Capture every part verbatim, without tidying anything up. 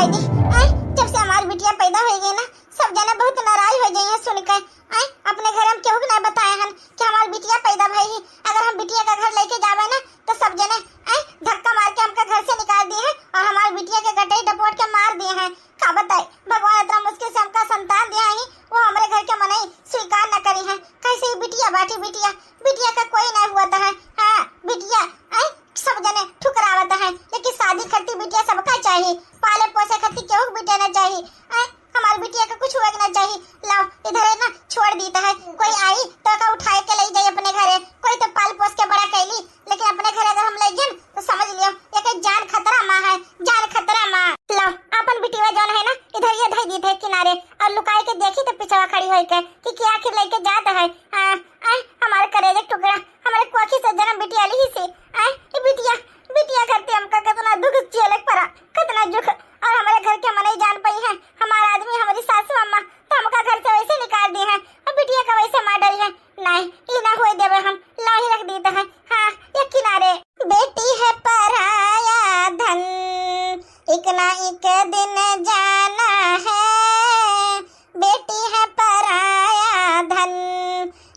आय, जब से हमार बिटिया पैदा होइ गई ना, सब जने बहुत नाराज होइ गई हैं सुन के। आय, अपने घर हम केहू के ना बताए हन कि हमार बिटिया पैदा भई ही। अगर हम बिटिया का घर लेके जावे ना, तो सब जने, आय, धक्का मार के हमका घर से निकाल दिए हैं और हमार बिटिया के गटई डपोट के मार दिए हैं। का बताई, भगवान इतना मुश्किल से हमका संतान दिया ही, वो हमरे घर के मनई स्वीकार न करी हैं। कैसे ही बिटिया बाटी, बिटिया, बिटिया का कोई नहीं हुआ था है। हाँ, बिटिया, आय, सब जने ठुकरावत हैं, लेकिन शादी खातिर बिटिया सबका चाहिए, पाले पोसे खातिर केहू के बिटिया ना चाहिए। आय, हमार बिटिया का कुछ हुए के ना चाहिए। लाओ, इधर है ना, छोड़ दीता है, कोई आई तो का उठाए के ले जाई अपने घरे। कोई तो पाल पोस के बड़ा कैली, लेकिन अपने घरे अगर हम ले गए तो समझ लियो, ये के जान खतरा मा है, जान खतरा मा। लाओ, अपन बिटिया जौन है ना, इधर ये धई दीत है किनारे और लुकाए के देखी तो पिछवा खड़ी होई के कि, कि आखिर लेके जात है। हाँ, आय, हमारे करेजे के टुकड़ा, हमारे कोखी से जन्म बिटिया ली ही से। आय, ये बिटिया, बिटिया करते हमका कितना दुख झेले के पड़ा, कितना दुख। और हमारे घर के मनई जान पाई है, हमारा आदमी, हमारी सासू अम्मा तो हमका घर से वैसे निकाल दी है, अब बिटिया का वैसे मार डरी है। नहीं, ये ना होए देवे हम, लाही रख दीत है। हाँ, ये किनारे। बेटी है पराया धन, एक ना एक दिन जाना है। बेटी है पराया धन,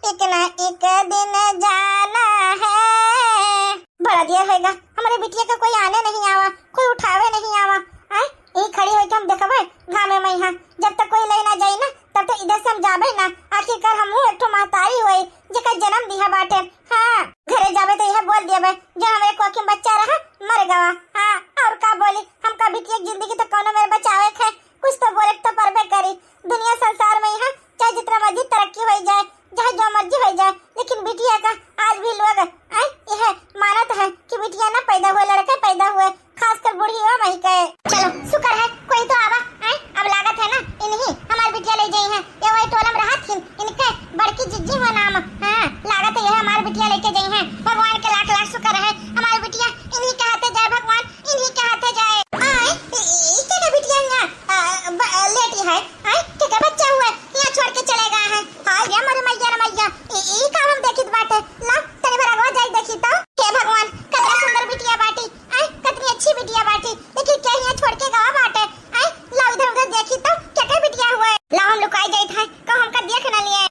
एक ना एक दिन जाना है। बड़ा देर होएगा, हमारे बिटिया का कोई आने नहीं आवा, कोई उठावे नहीं आवा। आय, यही खड़ी होई के हम देखबे घामे में यहाँ। जब तक कोई ले ना जाई ना, तब तक इधर से हम जाबे ना। आखिरकार हमहू एक ठो महतारी होई, जेकर जन्म दिया बाटे। हाँ, घरे जाबे तो यह बोल दिया बे, जो हमारे कोखी में बच्चा रहा, मर गवा। हाँ, और का बोली, हमका बिटिया की जिंदगी तो कौनो मेरे बचावे के है, कुछ तो बोले तो परबे करी। दुनिया संसार में यहाँ चाहे जितना मर्जी तरक्की होई जाए, चाहे जो मर्जी होई जाए, लेकिन बिटिया का आज भी लोग, आय, यह मानत है कि बिटिया ना पैदा हुए, लड़का पैदा हुए, खासकर बूढ़ी हो मई के। चलो, शुक्र है कोई तो आवा, आय, अब लागत है ना, इन्हीं हमार बिटिया ले जाई हैं। ये वही टोलम रहत हिन, इनके बड़की जिज्जी हो नाम। हाँ, लागत है ये हमार बिटिया लेके जाई हैं। भगवान के लाख लाख शुक्र है, हमार बिटिया इन्हीं के हाथे जाए भगवान, इन्हीं के हाथे जाए। आय, ई, ई के, के बिटिया यहाँ, आ, ब-, लेटी है, आय, के, के बच्चा हुआ, यहाँ छोड़ के चले गए हैं। हाय रे मोरे मैया रे मैया, ई, ई का हम देखित बाटे। ला, तनी भर अगवा जाई देखी तो। हे भगवान, कितना सुंदर बिटिया बाटी, आय, कितनी अच्छी बिटिया बाटी, लेकिन क्या यहाँ छोड़ के गवा बाटे? आय, ला इधर उधर देखी तो, क्या क्या बिटिया हुआ है? ला हम लुकाई जाइत है, कहूँ हमका देख न लिए।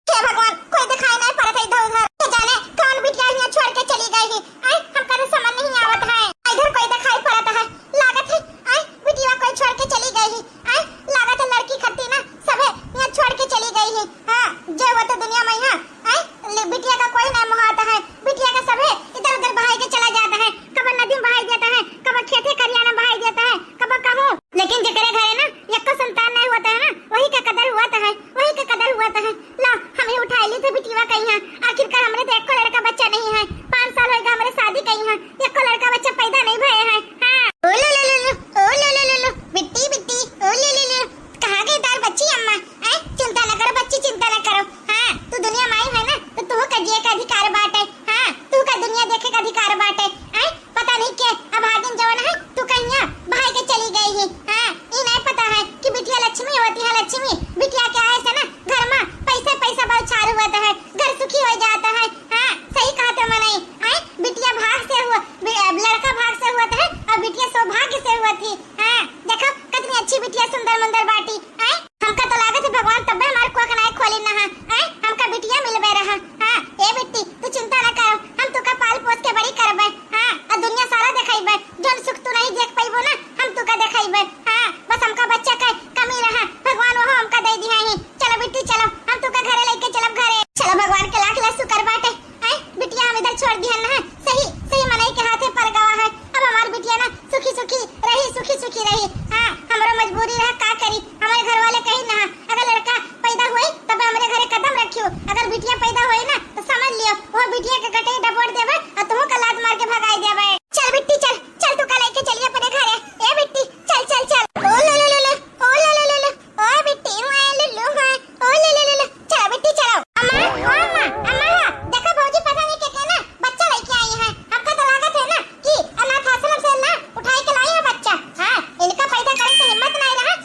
हे भगवान, कोई दिखाई नहीं पड़त है इधर उधर। के जाने कौन बिटिया यहाँ छोड़ के चली गई है। आय, हमका तो समझ नहीं आवत है। इधर कोई दिखाई पड़त है। लागत है, आय, बिटिया कोई छोड़ के चली गई है। आय, लागत है लड़की खत्ती ना सभे यहाँ छोड़ के चली गई है। हाँ, जे हुआ तो दुनिया में यहाँ, आय, ले बिटिया का कोई नहीं मुहाता है। बिटिया का सभे इधर उधर बहाई के चला जाता है। कब नदी में बहाई देता है, कब खेते खरियाना बहाई देता है, कब कहूँ। लेकिन जेकरे घरे ना यक्को संतान नहीं होता है ना, वही का कदर हुआ तो है, वही का कदर हुआ तो है। ला, हम ही उठाई ली थे बिटिया का यहाँ। आखिरकार हमरे तो एको लड़का बच्चा नहीं है। पाँच साल होएगा हमरे शादी का यहाँ, एको लड़का बच्चा पैदा नहीं भये है। हाँ। ओ लो लो लो लो, ओ लो लो लो लो, बिट्टी बिट्टी, ओ लो लो लो। कहाँ गई तार बच्ची अम्मा? ऐ, चिंता न करो बच्ची, चिंता न करो। हाँ, तू दुनिया माई है ना, तो तू का जिए का अधिकार बाटे। हाँ, तू का दुनिया देखे का अधिकार बाटे। ऐ, पता नहीं के अभागिन जवन है, तू कहिया भाई के चली गई ही। हाँ, ई नहीं पता है कि बिटिया लक्ष्मी होती है, लक्ष्मी। बिटिया के आए से ना घर में पैसा पैसा बौछार हुआ है, घर सुखी हो जाता है। हाँ, सही कहा तो मनई। ऐ, बिटिया भाग से हुआ, बि-, लड़का भाग से हुआ है और बिटिया सौभाग्य से हुआ थी। हाँ, देखो कितनी अच्छी बिटिया, सुंदर मुंदर बाटी। हैं? हमका तो लागत है भगवान तब्बे हमार कोख नाय खोली ना है। हैं? हमका बिटिया मिलबे रहा। हाँ, ए बिट्टी, तू चिंता ना करो, हम तुका पाल पोस के बड़ी करबे। हाँ, और दुनिया सारा देखाइबे, जौन सुख तू नहीं देख पाइबो ना, हम तुका देखाइबे। हाँ, बस हमका बच्चा का कमी रहा, भगवान वो हमका दे दिया ही। चलो बिट्टी, चलो, हम तुका घरे लेके चलब घरे। चलो, भगवान के लाख लाख शुक्र बाटे। आय, बिटिया हम इधर छोड़ दिहन ना, सही, सही मनई के हाथे पर गवा है। अब हमार बिटिया ना सुखी सुखी रही, सुखी सुखी रही। हाँ, हमरो मजबूरी रहा, का करी, हमारे घर वाले कही ना, अगर लड़का पैदा हुई तब हमरे घरे कदम रखियो, अगर बिटिया पैदा हुई ना तो समझ लियो, वो बिटिया के गटई डपोट देबे और तुहू का लात मार के भगाई देबे। चल बिट्टी चल, चल तुका लेके चली अपने घरे। ए बिट्टी, चल चल चल। ओ लो लो लो लो, ओ लो लो लो लो। ओए बिट्टी, ओए लुल्लू, हाँ, ओ ले ले ले ले, चलो बिट्टी चलो। अम्मा, ओ अम्मा, अम्मा हो, देखो भौजी पता नहीं के के ना बच्चा लेके आई है। हमका तो लागत है ना कि अनाथ आश्रम से ना उठाई के लाई है बच्चा। हाँ, इनका पैदा करे के हिम्मत नहीं रहा,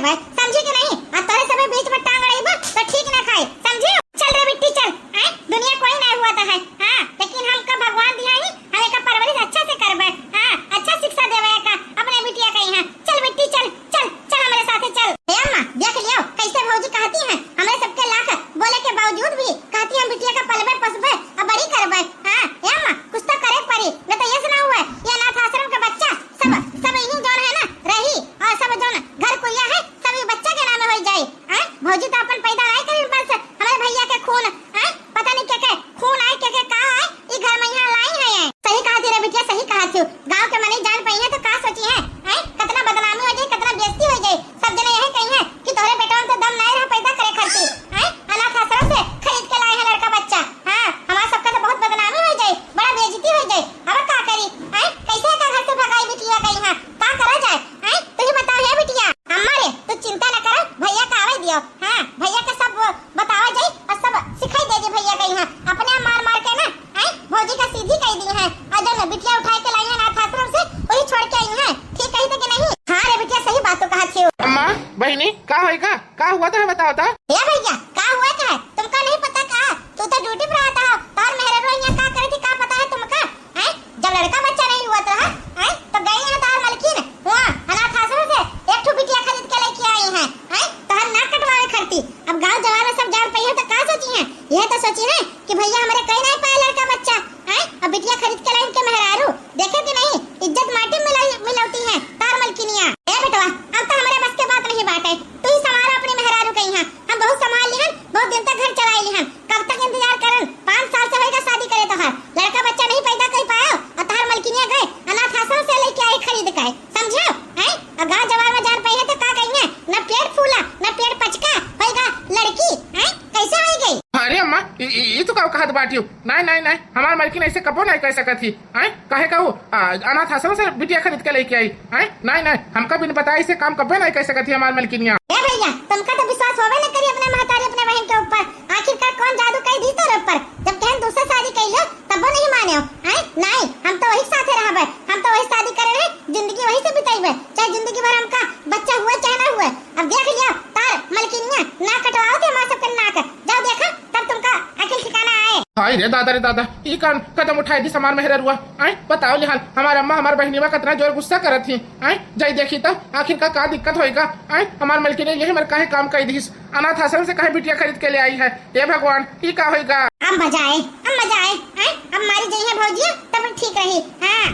भाई, समझी कि नहीं? और तोरे सबे बीच में टांग अड़इबा तो ठीक ना खाई, समझी? चल रे बिट्टी चल, हैं? दुनिया कोई नहीं हुआ था है, हाँ, लेकिन हमका भगवान दिया ही, हम एका परवरिश अच्छा से करबे, हाँ, अच्छा शिक्षा देबे एका, अपने बिटिया के यहाँ। चल बिट्टी चल, चल, चल हमरे साथे चल। ए अम्मा, देख लियो कैसे भौजी कहती हैं, हमरे सबके लाख बोले के बावजूद भी कहती हम बिटिया का पलबे पोसबे और बड़ी करबे। हाँ, ए अम्मा, कुछ तो करे पड़ी, न तो ये सुना हुआ है, ये अनाथ आश्रम का बच्चा सब, सब यहीं जौन है ना रही, और सब जौन घर कुइया है सब ये बच्चा के नाम हो जाए। हैं? भौजी तो अपन पैदा नहीं करी, बस हमारे भैया के खून, हैं? पता नहीं के के खून आए, के के का आए, ई घर में यहाँ लाई है। सही कहा थी रे बिटिया, सही कहा थी। गांव के मनई जान पाई है तो का सोची है, हैं? कितना बदनामी हो जाए, कितना बेइज्जती हो जाए, सब जने यही कही है कि तोहरे बेटवा में तो दम नहीं रहा पैदा करे खातिर, हैं? अनाथ आश्रम से खरीद के लाए हैं लड़का बच्चा। हाँ, हमार सबका तो बहुत बदनामी हो जाए, बड़ा बेइज्जती हो जाए। अब का करी, हैं? कैसे का घर से भगाई बिटिया गई है, का करा जाए, हैं? तू ही बताओ हे बिटिया। अम्मा रे, तू चिंता न करो, भैया का आवे दियो। हाँ, भैया का सब बतावा जाई और सब सिखाई दे दी भैया का यहाँ। अपने मार मार के ना, हैं, भौजी का सीधी कह दी है। और जब बिटिया उठाए के लाई है अनाथ आश्रम से, वही छोड़ के आई है। ठीक कही थे कि नहीं? हाँ रे बिटिया, सही बात तो कहा थी। अम्मा, बहिनी, का होई का? का हुआ था, बताओ तो। ए भैया, का हुआ था? तुमका नहीं पता का? तू तो ड्यूटी पर रहता हो, तोहर मेहरारू यहाँ का करे थी, का पता है तुमका? हैं? जब लड़का बच्चा नहीं हुआ था, हैं? तो गई है तोहर मलकिन, हुआ अनाथ आश्रम से एक ठो बिटिया खरीद के लेके आई है, हैं? तोहर नाक कटवावे खरती। अब गांव जवार में सब जान पाई है तो का सोची है? यह तो सोची है कि भैया हमारे कहीं नहीं पाए लड़का बच्चा, हैं? अब बिटिया खरीद के लाई इनके मेहरारू, देखे कि नहीं, इज्जत माटी में मिलाई, मिलौती है तोहर मलकिनिया। ए बेटवा, अब तो हमारे बस के बात नहीं बाटे, तू ही संभाल अपनी मेहरारू कहीं है। हम बहुत संभाल लिहन, बहुत दिन तक घर चलाई लिहन, कब तक इंतजार करन? पाँच साल से होएगा शादी करे तोहार, लड़का बच्चा नहीं पैदा कर पायो और तोहार मलकिनिया गए अनाथ आश्रम से लेके आई खरीद के, समझो? हैं? और गाँव जवार में जान पाई है तो का कही है? ना पेट फूला, ना पेट पचका, होएगा लड़की, हैं? कैसे होई गई? अरे अम्मा, ई, ई, ई तू का कहत बाटियो? नहीं, नहीं, नहीं, हमार मलकिन ऐसे कबो नहीं कह सकत ही। आय, काहे का वो, आ, अनाथ आश्रम से बिटिया खरीद के लेके आई? आय, नहीं, नहीं, हमका बिन बताए से काम कब्बे नहीं कर सकत ही हमार मलकिनिया। ए भैया, तुमका तो विश्वास होवे न करी अपने महतारी, अपने बहन के ऊपर। आखिरकार कौन जादू कर दी तोरे ऊपर? जब कहन दूसरे शादी कर लो, तब वो नहीं माने हो। आय, नहीं, हम तो वही साथे रहबे, हम तो वही शादी करे रहे, जिंदगी वही से बिताइबे, चाहे जिंदगी भर हमका बच्चा हुए चाहे ना हुए। अब देख लियो, तार मलकिनिया ना कटवाओ थे हमार सबके नाक। जाओ देखा, तब तुमका अकिल ठिकाना आए। हाय रे दादा, रे दादा, ई कौन कदम उठाए दिस हमार मेहररुआ? आय, बताओ लिहाल, हमार अम्मा हमार बहिनीवा कतना जोर गुस्सा करत ही। आय, जाई देखी तो आखिर का, का दिक्कत होएगा? आय, हमार मलकिन यही हमार काहे काम कई दिस? अनाथ आश्रम से काहे बिटिया खरीद के ले आई है? ए भगवान, ई का होएगा? अब मजा आए, अब मजा आए। आय, अब मारी जई है भौजिया, तब ठीक रही। हाँ।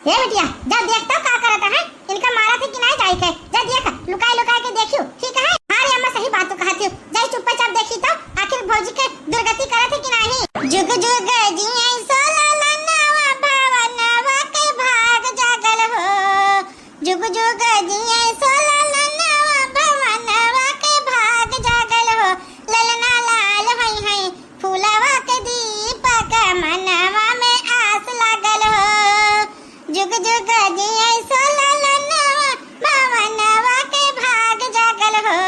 ए बिटिया, जा देख तो का करत है, इनका मारा थे कि नहीं जाई के? जा देख, लुकाए लुकाए के देखियो, ठीक है? हाँ रे अम्मा, सही बात तो कहा थी। जाई चुप्पा चाप देखी तो, आखिर भौजी के दुर्गति करत है कि नहीं? जुग जुग जिए सोलह ललनवा, भवनवा के भाग जागल हो। जुग जुग जिए सोलह ललनवा, भवनवा के भाग जागल हो। ललना लाल होई है, फूलवा के दीपक मनवा में आस लागल हो। जुग जुग जिए सोलह ललनवा, भवनवा के भाग जागल हो।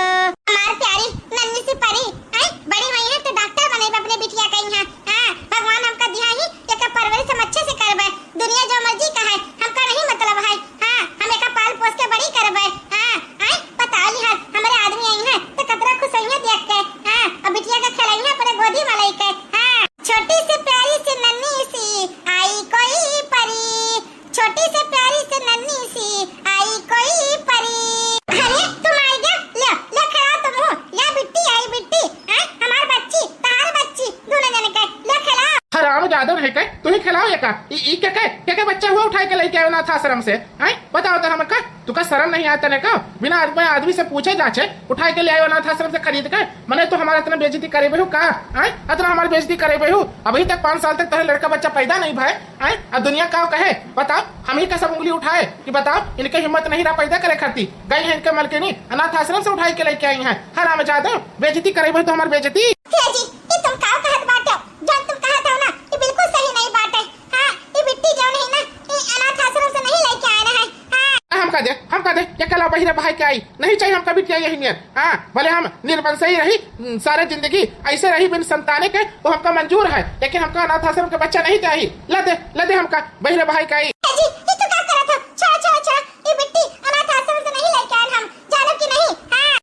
हमार प्यारी नन्ही सी परी, हैं? बड़ी हुई है तो डॉक्टर बने अपने बिटिया कहीं है। हाँ, भगवान हमका दिया ही, एकर परवरिश हम अच्छे से करबे। दुनिया जो मर्जी कहे, हमका नहीं मतलब है। हाँ, हम एका पाल पोस के बड़ी करबे। हाँ, आय, बताओ लिहाल, हमरे आदमी आई हैं, तो कतरा खुश होइहें देख के। हाँ, अब बिटिया के खेलइहें अपने गोदी में लइके। हाँ, छोटी से प्यारी से नन्ही सी आई कोई परी, छोटी से प्यारी से नन्ही सी आई कोई परी। अरे, तुम आई गया? ले, ले खड़ा तुम हो। या बिट्टी आई बिट्टी, हाँ, हमार बच्ची, तहार बच्ची, दोनों जने के, ले खड़ा। हराम जादो नहीं के, तू ही खिलाओ ये का? ई, ई के, के, के, के बच्चा हुआ उठाए के लेके आयो अनाथ आश्रम से? हैं? बताओ तो हमका, तुका शर्म नहीं आया तने का? बिना आदमी, आदमी से पूछे जाछे, उठाए के ले आयो अनाथ आश्रम से खरीद के। मने तो हमारा इतना बेइज्जती करे बेहू का? हैं? इतना हमारी बेइज्जती करे बेहू? अभी तक पाँच साल तक तेरे लड़का बच्चा पैदा नहीं भाई, हैं? अब दुनिया का कहे? बताओ, हम ही का सब उंगली उठाए कि बताओ, इनके हिम्मत नहीं रहा पैदा करे खाती, गई है इनके मलकिनी अनाथ आश्रम से उठाए के लेके आई हैं। हराम जादो, बेइज्जती करे बेहू तो हमारी बेइज्जती। हे जी, ये तुम का कहत बाटे? जो तुम कहत हो ना, ये बिल्कुल सही नहीं बाटे। हाँ, ई बिट्टी जौन है ना, ई अनाथ आश्रम से नहीं लेके आए रहे। हाँ। हमका दे, हमका दे, ये कला बहिरा बहाई के आई। नहीं चाहिए हमका बिटिया यही नियन। हाँ, भले हम निर्वंश ही रही, सारे जिंदगी ऐसे रही बिन संताने के, वो हमका मंजूर है, लेकिन हमका अनाथ आश्रम के बच्चा नहीं चाहिए। ला दे, ला दे हमका बहिरा बहाई के आई। ए जी, ई तू का करत हो? छोड़ा, छोड़ा, छोड़ा। ई बिट्टी अनाथ आश्रम से नहीं लेके आए हम, जानो कि नहीं? हाँ।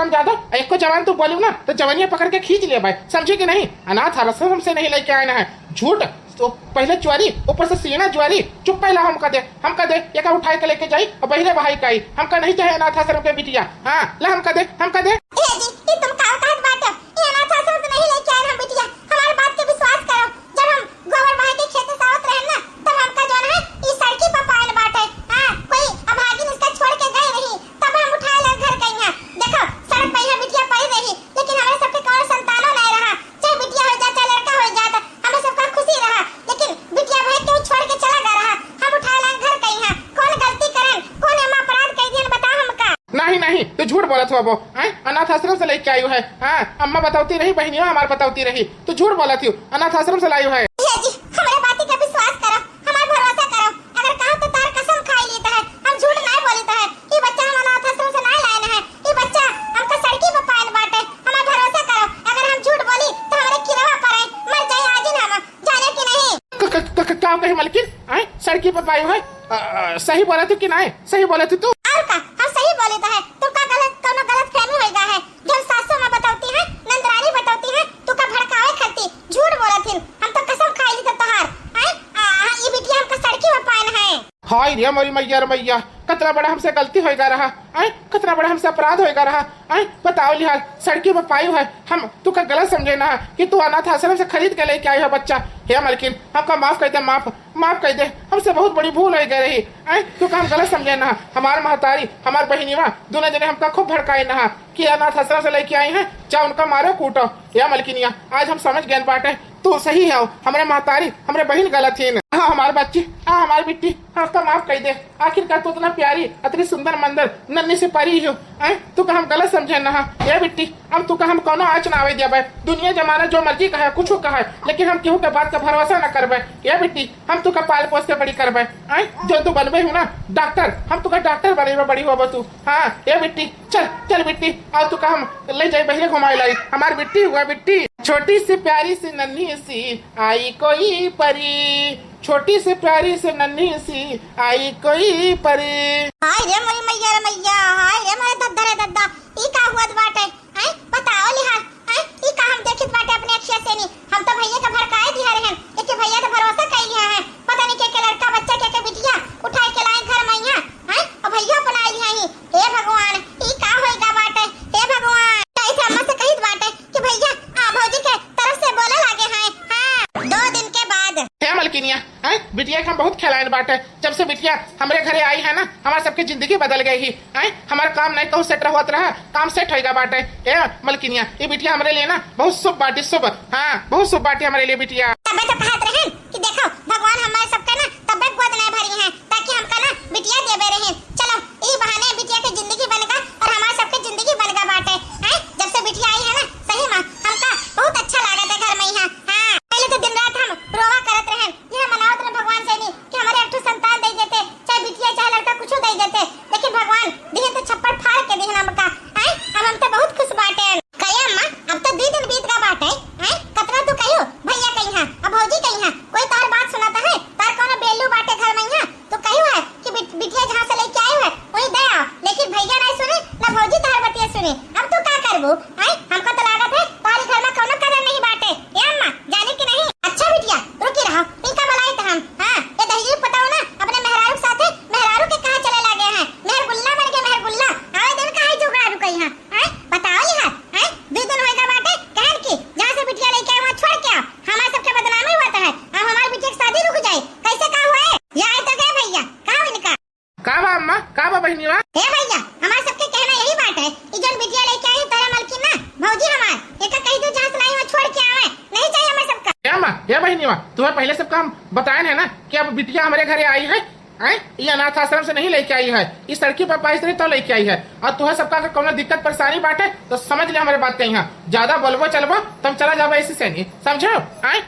ज्यादा, एको जवान तू बोलू ना, तो जवानिया पकड़ के खींच लेबे, समझे कि नहीं? अनाथ आश्रम से नहीं लेके आए ना है, झूठ। तो पहले चोरी, ऊपर से सीना चोरी। चुप, पहला हमका दे, हमका दे, एका उठाए के लेके जाई और बहिरे बहाई के आई। हमका नहीं चाहे अनाथ आश्रम के बिटिया। हाँ, ला हमका दे, हमका दे। ए जी, ई तुम का कहत बाटे? ई अनाथ आश्रम से नहीं लेके आए हम बिटिया, हमारे बात के विश्वास करो। जब हम गोबर बहाए के खेत से आवत रहे ना, तब हमका जौन है, ई सड़की पर पायल बाटे। हाँ, कोई अभागिन इसका छोड़ के गए रही, तब हम उठाए ला घर कइहाँ। देखो, सड़क पर यहाँ बिटिया पड़ी रही, लेकिन हमारे सबके कौनो संतानो नहीं रहा। चाहे बिटिया हो जाए, चाहे लड़का हो जाए, तो हमें सबका खुशी रहा। लेकिन बिटिया भाई केहू छोड़ के चला गया रहा, हम उठाए ला घर कइहाँ। कौन गलती करन, कौन एमा अपराध कर दियन, बताओ हमका। नहीं, नहीं, तू झूठ बोलत हो अबो। आय, अनाथ आश्रम से लेके आयु है। हाँ, अम्मा बतौती रही, बहनिया हमार बतौती रही। तू झूठ बोलत हो, अनाथ आश्रम से लायु है। भैया जी, हमारे बाती का विश्वास करो, हमार भरोसा करो। अगर कहा तो तार कसम खाई लेता है, हम झूठ नहीं बोलता है। ये बच्चा हम अनाथ आश्रम से नहीं लाए हैं। ये बच्चा हमका सड़की पर पायल बाटे। हमार भरोसा करो, अगर हम झूठ बोली तो हमारे किरवा पर है, मर जाए आज ही हम, जाने कि नहीं। क-, क-, क-, क-, का कहे मलकिन? आय, सड़की पर पायु है? अ, अ, सही बोलत हो कि नहीं? सही बोलत हो तू? और का, हम सही बोलत है। तुमका गलत, कौनो गलत फहमी होइगा है। जो सासू माँ बतौती है, नंदरानी बतौती है, तुका भड़कावे खातिर झूठ बोलत हिन। हम तो कसम खाई ली तो तोहार। आय, आ, आ, ई बिटिया हमका सड़की में पायन है। हाय रे मोरी मैया रे मैया, कतना बड़ा हमसे गलती होइगा रहा। आय, कतना बड़ा हमसे अपराध होइगा रहा। आय, बताओ लिहाज, सड़की में पायु है। हम तुका गलत समझे ना कि तू अनाथ आश्रम से खरीद के लेके आई है बच्चा। हे मलकिन, हमका माफ कर दे, माफ, माफ कर दे। हमसे बहुत बड़ी भूल होइ गई रही। आय, तुका हम गलत समझे ना। हमार महतारी, हमार बहिनिया, दोनों जने हमका खूब भड़काए ना कि अनाथ आश्रम से लेके आई हैं, जा उनका मारो कूटो। या मलकिनिया, आज हम समझ गए बाटे, तू सही है, हमरे महतारी, हमरे बहिन गलत ही। हाँ, हमार बच्ची, हाँ, हमार बिट्टी, हमका माफ कर दे। आखिरकार तू इतना प्यारी, इतनी सुंदर मंदर नन्ही से परी हो, हैं? तुका हम गलत समझे ना। ये बिट्टी, हम तुका हम कौनो आँच ना आवे देबे। दुनिया जमाना जो मर्जी कहे, कुछ कहे, लेकिन हम केहू के बात का भरोसा ना करबे। ये बिट्टी, हम तुका पाल पोस के बड़ी करबे, हैं? जो तू बनबे हो ना डॉक्टर, हम तुका डॉक्टर बनेबे, बड़ी होबे तू। हाँ, ये बिट्टी, चल, चल बिट्टी, आओ तुका हम ले जाई बहिरे घुमाए लाई। हमार बिट्टी हुआ बिट्टी, छोटी सी प्यारी सी नन्ही सी आई कोई परी, छोटी सी प्यारी सी नन्ही सी आई कोई परी। हाय रे मोरी मैया रे मैया, हाय रे मोरे दद्दा रे दद्दा, ई का हुआ बाटे? हैं? बताओ लिहाज, हैं? ई का हम देखित बाटे अपने अखिया से नी? हम तो भैया के भड़काए दिया रहे हैं, लेकिन भैया तो भरोसा कर लिया है। पता नहीं के के लड़का बच्चा, के के बिटिया उठाए के लाए घर में यहाँ, हैं? और भैया अपना लिया ही। हे भगवान, ई का होइगा बाटे? हे भगवान, कही थे अम्मा से कहित बाटे कि भैया, आ, भौजी के तरफ से बोले लागे हैं। हाँ, दो दिन के बाद। हे मलकिनिया, हैं? बिटिया के हम बहुत खेलायन बाटे। जब से बिटिया हमरे घरे आई है ना, हमार सबके जिंदगी बदल गई ही। हैं? हमार काम नहीं कहूँ सेट होत रहा, काम सेट होइगा बाटे। ए मलकिनिया, ये बिटिया हमरे लिए ना बहुत शुभ बाटी, शुभ। हाँ, बहुत शुभ बाटी हमरे लिए बिटिया। तबे तो कहत रहन कि देखो, भगवान हमारे सबका ना तबे गोद नहीं भरी है, ताकि हमका ना बिटिया देबे रहे। चलो, ई बहाने बिटिया के जिंदगी बनगा और हमार सबके जिंदगी बनगा बाटे। हैं? जब से बिटिया आई है ना, सही में हमका बहुत अच्छा लागत है घर में यहाँ। हाँ, पहले तो दिन रात हम रोवा करत रहन, यह मनावत रहन भगवान से नहीं कि हमारे एक ठो संतान दे देते, चाहे बिटिया चाहे लड़का कुछ दे देते, लेकिन भगवान दिहन तो छप्पड़ फाड़ के दिहन हमका। हैं? अब हम तो बहुत खुश बाटे। कहे अम्मा, अब तो दू दिन बीत गा बाटे। हैं? कतना तू कहियो भैया कहिया, अब भौजी कहिया, कोई तार बात सुनाता है? तार कौनो बेलू बाटे घर में यहाँ? तू कहियो है कि बिट-, बिटिया जहाँ से लेके आए है, वही दे आओ, लेकिन भैया नहीं सुने, ना भौजी तार बतिया सुने। अब तू का करबू? हैं? हमका तो लागत है तारे घर में कौनो कदर नहीं बाटे। ए अम्मा, जाने कि नहीं? अच्छा बिटिया, रुकी रहो, इनका बुलाई तो हम। हाँ, ये दहिजू पताओ ना अपने मेहरारू के साथे मेहरारू के कहाँ चले लागे हैं? मेहरगुल्ला बन के मेहरगुल्ला, आवे दिन कहाँ जुगाड़ू कहिया। हैं? बताओ लिहाज, हैं? दू दिन होइगा बाटे, कहन की, जहाँ से बिटिया लेके आए, वहाँ छोड़ के आओ। हमार सबके बदनामी हुआ तो है, अब हमार बिटिया की शादी रुक जाए, कैसे का हुआ है? या आए तो गए भैया, कहाँ इनका? का बा अम्मा, का बा बहिनिया? हे भैया, हमार सबके कहना यही बात है कि जौन बिटिया लेके आई है तोहरे मलकिन ना, भौजी हमार, एका कही दो जहाँ से लाई, वहाँ छोड़ के आवे, नहीं चाहिए हमार सबका। हे अम्मा, हे बहिनिया, तुम्हें पहले सबका हम बताए है ना कि अब बिटिया हमारे घरे आई है, हैं? ये अनाथ आश्रम से नहीं लेके आई है, इस सड़की पर पाई रही तो लेके आई है। और तुहे सबका अगर कौनो दिक्कत परेशानी बाटे तो समझ ले हमारे बात के यहाँ। ज्यादा बोलबो चलबो तो हम चला जाबो इसी से नहीं, समझो? हैं?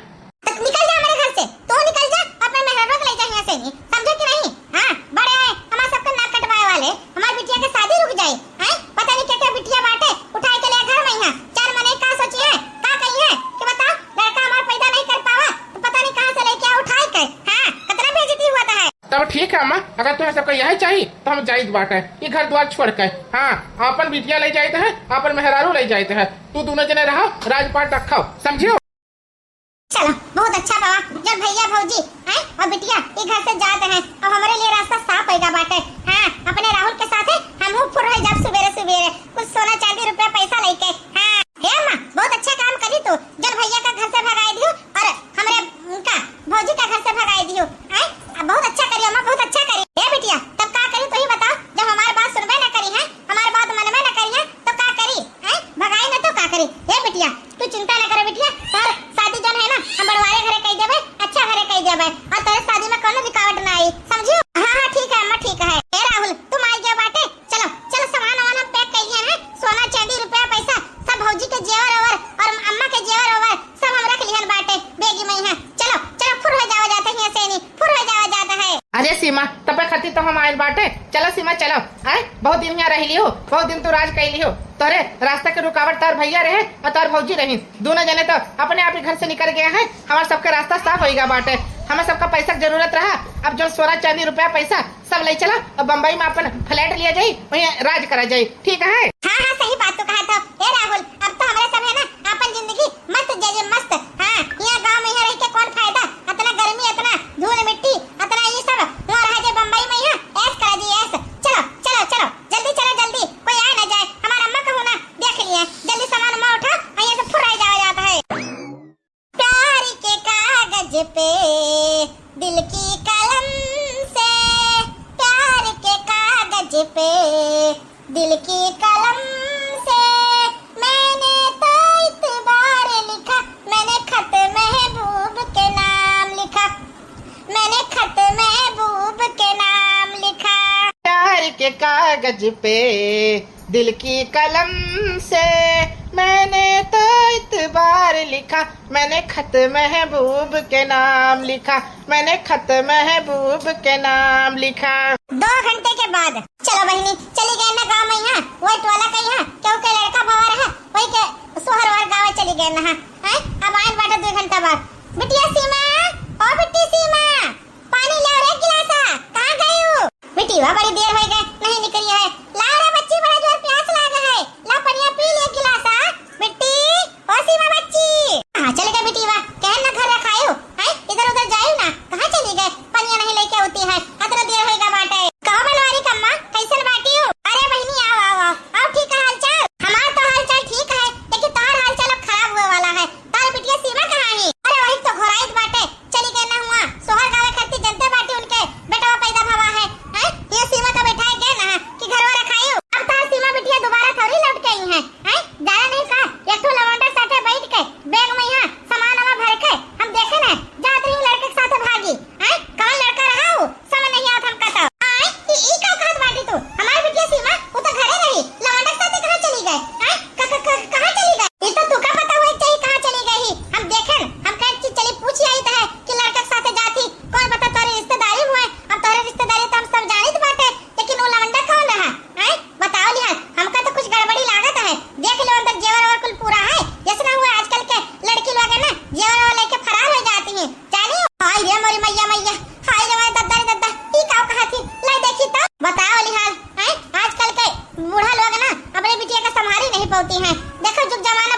तो निकल जा हमारे घर से, तू निकल जा, अपने मेहरबा के ले जा यहाँ से नहीं, समझो कि नहीं? हाँ, बड़े आए हमारे सबके नाक कटवाए वाले, हमारे बिटिया के शादी रुक जाए। हैं? पता नहीं क्या क्या बिटिया बाटे, उठाए के ले घर में यहाँ। चार मने का सोची है, का कही है कि बताओ, लड़का हमार पैदा नहीं कर पावा तो पता नहीं कहाँ से लेके आ उठाए के। हाँ, कितना बेइज्जती हुआ था है। तब ठीक है अम्मा, अगर तुम्हें सबका यही चाहिए तो हम जाइत बाटे, ई घर द्वार छोड़ के। हाँ, आपन बिटिया ले जाइत है, आपन मेहरारू ले जाइत है, तू दोनों जने रहो, राजपाट रखो, समझियो? चलो, बहुत अच्छा बाबा, जब भैया भौजी हैं और बिटिया ई घर से जात हैं, अब हमरे लिए रास्ता साफ होइगा बाटे। हाँ, अपने राहुल के साथे हमहू फुर हो जाब सुबेरे सुबेरे, कुछ सोना चांदी रुपया पैसा लेके। हाँ, हे अम्मा, बहुत अच्छा काम करी तू, जब भैया का घर से भगाई दियो और हमरे उनका भौजी का घर से भगाई दियो। हैं? अब बहुत अच्छा करी अम्मा, बहुत अच्छा करी। हे बिटिया, तब का करी तू ही बताओ, जब हमार बात सुनबे न करी है, हमार बात मनबे न करी है, तो का करी? हैं? भगाई न तो का करी? हे बिटिया, तू चिंता न कर बिटिया, तोर शादी जौन है ना, हम बड़वारे घरे कई देबे, अच्छा घरे कई देबे, और तोरे शादी में कौनो रुकावट ना आई, समझियो? हाँ, हाँ, ठीक है अम्मा, ठीक है। ए राहुल, तुम आई गया बाटे, चलो, चलो, सामान वामान हम पैक कइले हैं, सोना, चांदी, रुपया, पैसा, सब भौजी के जेवर ओवर और अम्मा के जेवर ओवर सब हम रख लिहन बाटे बेगी में है। चलो, चलो, फुर हो जावा जाता है, ऐसे नहीं, फुर हो जावा जाता है। अरे सीमा, तबे खातिर तो हम आयल बाटे। चलो सीमा, चलो। आय, बहुत दिन यहाँ रह लियो, बहुत दिन तू राज कर लियो। तोरे रास्ता के रुकावट तार भैया रहे और तार भौजी रही, दोनों जने तो अपने आप ही घर से निकल गए हैं। हमार सबके रास्ता साफ होइगा बाटे। हमें सबका पैसा के जरूरत रहा, अब जो सोना, चांदी, रुपया, पैसा सब ले चला और बम्बई में अपन फ्लैट लिया जाई, वहीं राज करा जाई, ठीक है? हाँ, हाँ, सही बात तू कहा था। ए राहुल, अब तो हमरे सब है ना, अपन जिंदगी मस्त जिए, मस्त। हाँ, यहाँ गाँव में यहाँ रह के कौन फायदा? इतना गर्मी, इतना धूल मिट्टी, इतना ये सब। वहाँ रहा जाए बम्बई में, यहाँ ऐश करा जी, ऐश। चलो, चलो, चलो, जल्दी चलो, जल्दी, कोई आ ना जाए। हमारा अम्मा कहूँ ना देख लिए, जल्दी सामान अम्मा उठा, और यहाँ से फुराई जावा जाता है। प्यार के कागज पे दिल की कलम से, प्यार के कागज पे दिल की कलम से, मैंने तो इतबार लिखा, मैंने खत महबूब के नाम लिखा, मैंने खत महबूब के नाम लिखा। प्यार के कागज पे दिल की कलम से मैंने तो इतबार लिखा, मैंने खत महबूब के नाम लिखा, मैंने खत महबूब के नाम लिखा। दो घंटे के बाद चलो बहिनी, चली गए ना गाँव में यहाँ, वही टोला का यहाँ, केहू के लड़का भवा रहा, वही के सोहर वार गावे चली गए ना। हैं? अब आयल बाटे दो घंटा बाद। बिटिया सीमा, ओ बिट्टी सीमा, पानी ले रे गिलासा, कहाँ गई हो? बिटिया बड़ी देर हो गए, नहीं निकली है। ला रे बच्ची, बड़ा जोर प्यास लागा है, ला पनिया पी ले गिलासा। बिट्टी, ओ सीमा बच्ची। हाँ, चल गए बिटिया, कहन ना घर रखायो, हैं? इधर उधर जायु ना, कहाँ चली गए? पनिया नहीं लेके होती है, अतरा देर होइगा बाटे। कहो बनवारी कम्मा, कैसन बाटी हो? अरे बहिनी, आओ, आओ, आओ, आओ, ठीक है हाल चाल? हमार तो हाल चाल ठीक है, लेकिन तोहार हाल चाल अब खराब हुए वाला है। तार बिटिया सीमा कहाँ है? अरे वही तो घोराइत बाटे, चली गए ना हुआ, सोहर गावे खातिर जनते बाटी उनके बेटवा पैदा भवा है, हैं? ये सीमा का बैठाए गए ना कि घरवा रखायु। अब तार सीमा बिटिया दोबारा थोड़ी लौट के आई है, हैं? जाने नहीं का, एक ठो लवंडा साथे बैठ के बैग में यहाँ सामान वामान भर के हम देखे ना, जात रही लड़के के साथे भागी, हैं? कौन लड़का रहा हो? समझ नहीं आवत हमका तो। आय, ई, ई का कहत बाटी तू? हमार बिटिया सीमा, वो तो घरे रही। लवंडा के साथे कहाँ चली गए? आय, क-, क-, क-, कहाँ चली गए? ई तो तू का पता हुए चाहिए कहाँ चली गई ही? हम देखेन, हम कहे कि चली पूछी आई तो है कि लड़का के साथे जाती। कौन पता तोरे रिश्तेदारी हुए, अब तोरे रिश्तेदारी तो हम सब जानित बाटे, लेकिन वो लवंडा कौन रहा? आय, बताओ लिहाज, हमका तो कुछ गड़बड़ी लागत है। देख लो अंदर जेवर और कुल पूरा है, जैसे ना हुए आजकल के लड़की लोग है ना, जेवर और लेके फरार हो जाती हैं। जानी? हाय रे मोरी मैया, मैया, हाय रे मोरे दद्दा रे दद्दा, ई का कहा थी? लाई देखी तो, बताओ लिहाल, हैं? आजकल के बूढ़ा लोग ना अपने बिटिया का संभारी नहीं पाती हैं। देखो जुग जमाना